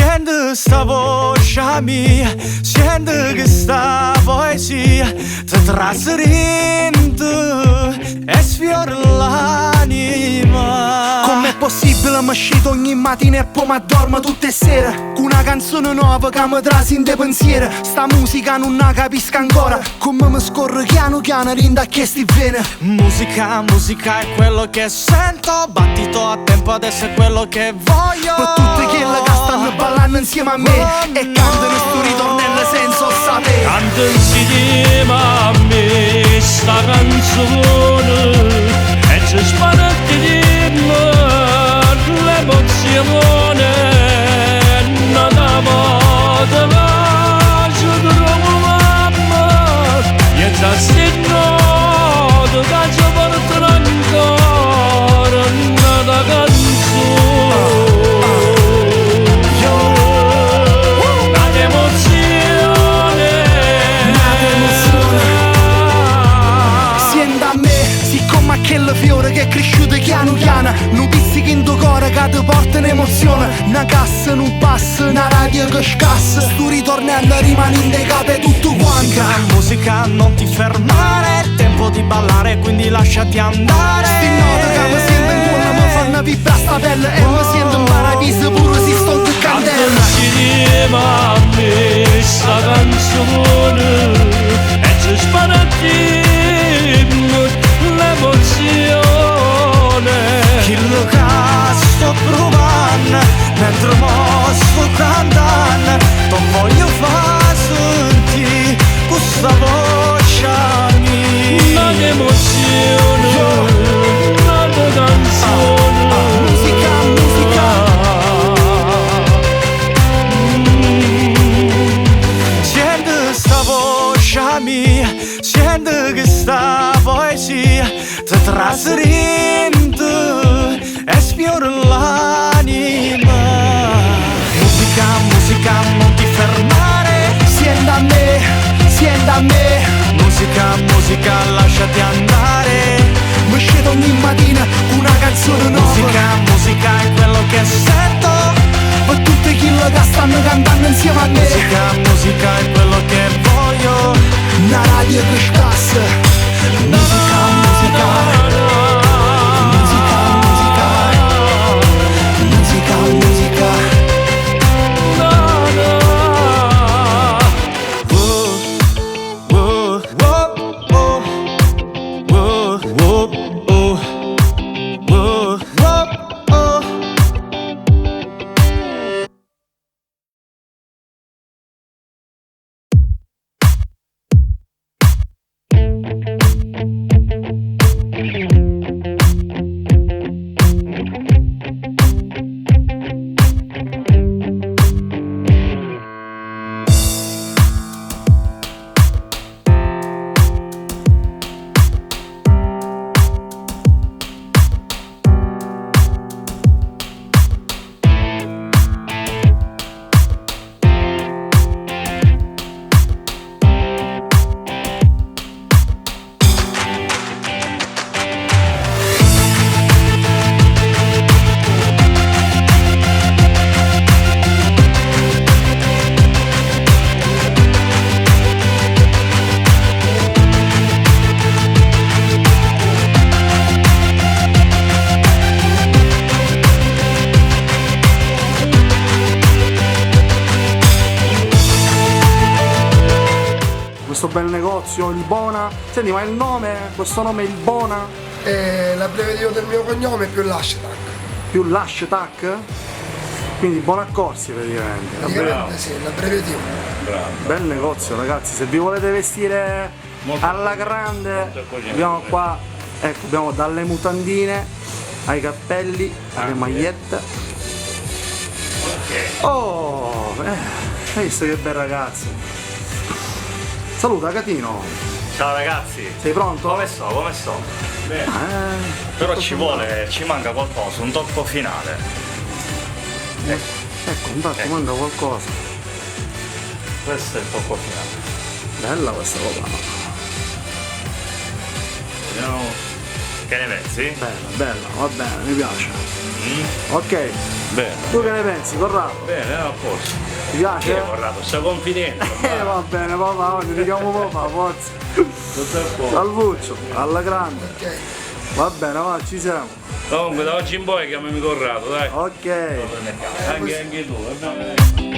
Siente 'sta voce mia, siente chesta poesia, te trase dinto e sfiora l'anima. Com'è possibile mi sceto ogni mattina e poi mi addormo tutte e sere Con una canzone nuova che mi trase in te pensieri Sta musica non la capisco ancora Come mi scorre piano piano dint' a questi vene. Musica, musica è quello che sento, battito a tempo adesso è quello che voglio. Per tutte quelle che stanno ballando insieme a me e cantano sto ritornello senza sapere. Canta insieme a me sta canzone e ci spartiremo l'emozione n'ata vota che ci trovammo e già 'sti note che ci portano ancora n'ata canzone. N'ata emozione. N'ata emozione. Siente a me, siccome a quel fiore che è cresciuto piano piano, nu pizzico in tuo cuore che ti porta un'emozione. Una cassa, un passo, una radio che scassa. Sto ritornello rimane in te cape tutto quanto. Musica, musica, non ti fermare, è tempo di ballare, quindi lasciati andare. Sti note che mi sento in cuore mi fanno vibrare sta pelle e mi sento in paradiso pure se sto in candela. Insieme a me sta canzone e ci spartimmo l'emozione. Chillo che sto provando, mentre mo sto cantando, te voglio far sentire questa voce mia. N'ata emozione, n'ata canzone. Musica, musica. Siente sta voce mia, siente questa poesia, te trase dinto e sfiora l'anima. Musica, musica, non ti fermare. Siente a me, siente a me. Musica, musica, lasciati andare. Mi sceto ogni mattina con una canzone nuova. Musica, musica è quello che sento. Per tutte quelle che stanno cantando insieme a me. Musica, musica è quello che voglio. Una radio che scassa. Musica, musica. Musica, musica. Musica, musica. Oh, oh, oh, oh, oh, oh, oh, oh, oh, oh. Questo bel negozio, il Bona. Senti, ma il nome, questo nome il Bona? È l'abbreviativo del mio cognome più l'hashtag. Più l'hashtag? Quindi Bonaccorsi praticamente. Praticamente sì, l'abbreviativo. Bel negozio ragazzi, se vi volete vestire Molto alla grande, accogliente. abbiamo qua, ecco, abbiamo dalle mutandine ai cappelli, alle magliette. Oh, hai visto che bel ragazzo. Saluta Catino, Ciao ragazzi, sei pronto? come sto? Come sto? Però ci vuole, ci manca qualcosa, un tocco finale. Ecco, intanto manca qualcosa. Questo è il tocco finale. Bella questa roba. Vediamo. Che ne pensi? Bella, bella, va bene, mi piace. Ok, Bene. tu che ne pensi, Corrado? Bene, a posto. Ti piace? Che Corrado, sta confidente. Va bene, papà, ti richiamo papà, forza. Tutto a posto. Salvuccio, alla grande. Ok. Va bene, va, ci siamo. Comunque da oggi in poi chiamami Corrado, dai. Ok. Anche, anche tu, va bene.